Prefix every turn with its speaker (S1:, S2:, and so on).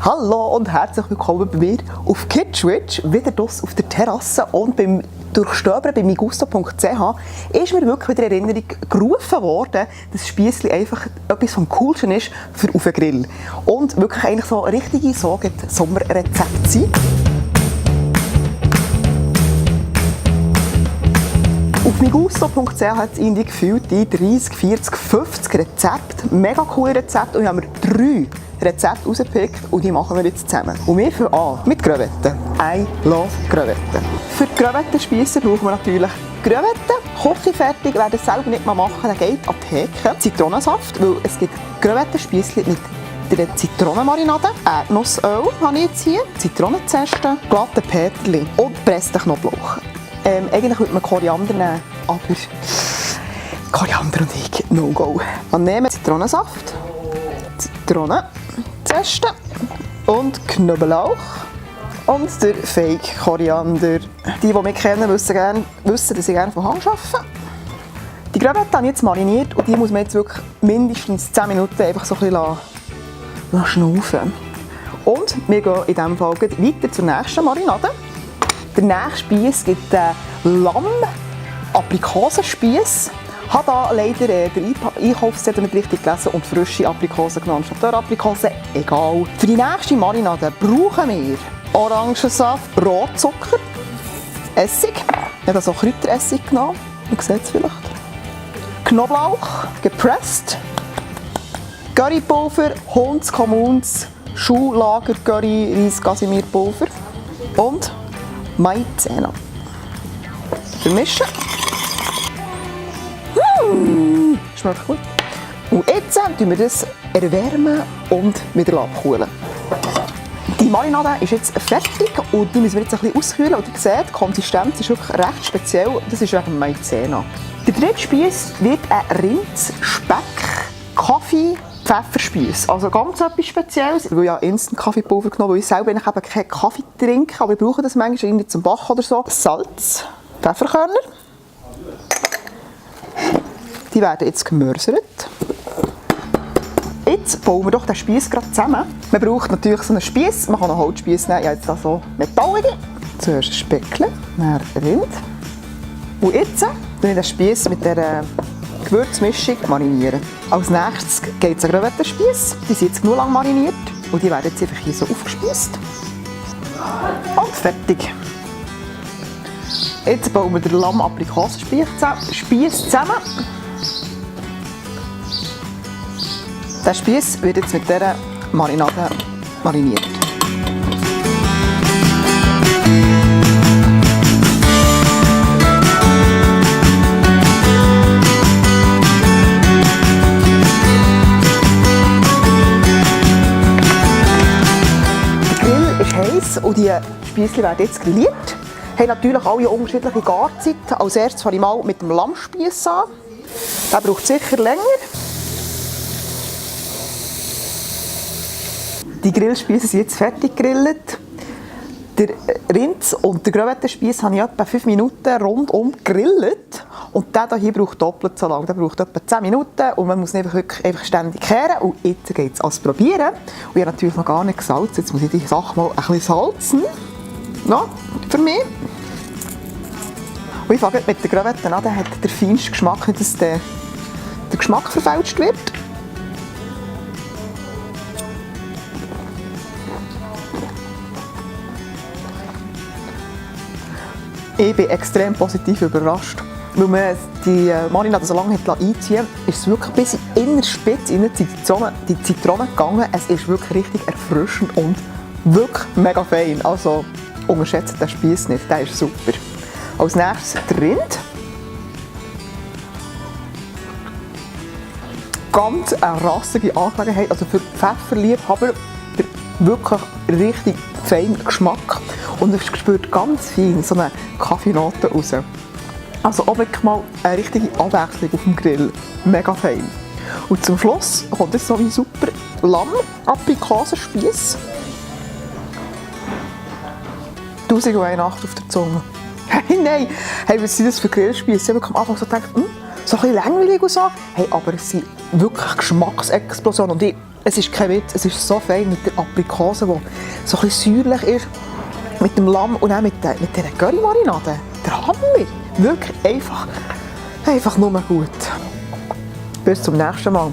S1: Hallo und herzlich willkommen bei mir auf Kitschwitch, wieder draussen auf der Terrasse und beim Durchstöbern bei migusto.ch ist mir wirklich wieder in Erinnerung gerufen worden, dass Spiessli einfach etwas vom Coolsten ist für auf den Grill. Und wirklich eigentlich so richtige Sommerrezepte sind. Auf migusto.ch hat es irgendwie gefühlt die 30, 40, 50 Rezepte, mega coole Rezepte, und ich habe mir 3 Rezepte rausgepickt und die machen wir jetzt zusammen. Und wir fangen an mit Crevetten. I love Crevetten. Für die Crevettenspiesse brauchen wir natürlich Crevetten, kochfertig. Wer das selber nicht mal machen, der geht an die Theke. Zitronensaft, weil es gibt Crevettenspiessli mit der Zitronenmarinade, Erdnussöl habe ich jetzt hier, Zitronenzeste, glatte Peterli und gepressten Knoblauch. Eigentlich würde man Koriander nehmen, aber Koriander und ich, no go. Man nimmt Zitronensaft, Zitronenzeste und Knoblauch und der Fake Koriander. Die mich kennen, wissen, dass ich gerne von Hand arbeite. Die Crevetten habe ich jetzt mariniert und die muss man jetzt wirklich mindestens 10 Minuten einfach so ein bisschen schnaufen. Und wir gehen in diesem Fall weiter zur nächsten Marinade. Der nächste Spieß gibt einen Lamm-Aprikosenspieß. Ich habe hier leider den Einkaufszettel nicht richtig gelesen und frische Aprikosen genommen statt Aprikosen. Egal. Für die nächste Marinade brauchen wir Orangensaft, Rotzucker, Essig. Ich habe also Kräuteressig genommen. Man sieht es vielleicht. Knoblauch, gepresst. Currypulver, Hunds, Kommuns, Schuhlager, Curry, Reis, Casimirpulver und Maizena. Vermischen. Schmeckt gut. Und jetzt erwärmen wir das und wieder abkühlen. Die Marinade ist jetzt fertig und die müssen wir jetzt ein bisschen auskühlen. Und ihr seht, die Konsistenz ist wirklich recht speziell. Das ist wegen Maizena. Der dritte Spieß wird ein Rinds-Speck-Kaffee-Pfefferspieß. Also ganz etwas Spezielles. Ich habe ja Instant-Kaffeepulver genommen, weil ich selber eben keinen Kaffee trinke. Aber wir brauchen das manchmal irgendwie zum Backen oder so. Salz, Pfefferkörner. Die werden jetzt gemörsert. Jetzt bauen wir doch den Spieß gerade zusammen. Man braucht natürlich so einen Spieß. Man kann einen Holzspieß nehmen. Ich habe jetzt da so metallige. Zuerst ein Speckle, dann Rind. Und jetzt tue ich den Spieß mit dieser Gewürzmischung marinieren. Als nächstes geht es an Crevettenspieß. Die sind jetzt genug lang mariniert. Und die werden jetzt einfach hier so aufgespießt. Und fertig. Jetzt bauen wir den Lamm-Aprikosenspieß zusammen. Der Spieß wird jetzt mit dieser Marinade mariniert. Der Grill ist heiß und die Spießchen werden jetzt grilliert. Wir haben natürlich alle unterschiedliche Garzeiten. Als erstes fange ich mal mit dem Lammspieß an. Der braucht sicher länger. Die Grillspieße sind jetzt fertig gegrillt. Der Rinds- und der Crevettenspieß habe ich etwa 5 Minuten rundum gegrillt. Und der hier braucht doppelt so lange. Der braucht etwa 10 Minuten und man muss ihn einfach ständig kehren. Und jetzt geht es ans Probieren. Und ich habe natürlich noch gar nicht gesalzen. Jetzt muss ich die Sache mal ein bisschen salzen. Ja, für mich. Und ich fange mit den Crevetten an. Der hat den feinsten Geschmack, nicht dass der Geschmack verfälscht wird. Ich bin extrem positiv überrascht. Weil man die Marinade so lange einziehen konnte, ist es wirklich bis in die Spitze in die Zitrone gegangen. Es ist wirklich richtig erfrischend und wirklich mega fein. Also unterschätzt den Spieß nicht, der ist super. Als nächstes der Rind. Ganz eine rassige Angelegenheit, also für Pfefferliebhaber wirklich richtig feinen Geschmack. Und es spürt ganz fein so eine Kaffeenote raus. Also auch wirklich mal eine richtige Abwechslung auf dem Grill. Mega fein. Und zum Schluss kommt jetzt so ein super Lamm-Aprikosenspieß. 1001 Nacht auf der Zunge. Hey, nein! Hey, was sind das für Grillspieße? Ich habe am Anfang so gedacht, so ein bisschen langweilig und so. Hey, aber es sind wirklich Geschmacksexplosionen. Und ich Es ist kein Witz, es ist so fein mit der Aprikose, die so ein bisschen säuerlich ist, mit dem Lamm und auch mit dieser Curry-Marinade. Der Hammer! Wirklich einfach nur gut. Bis zum nächsten Mal.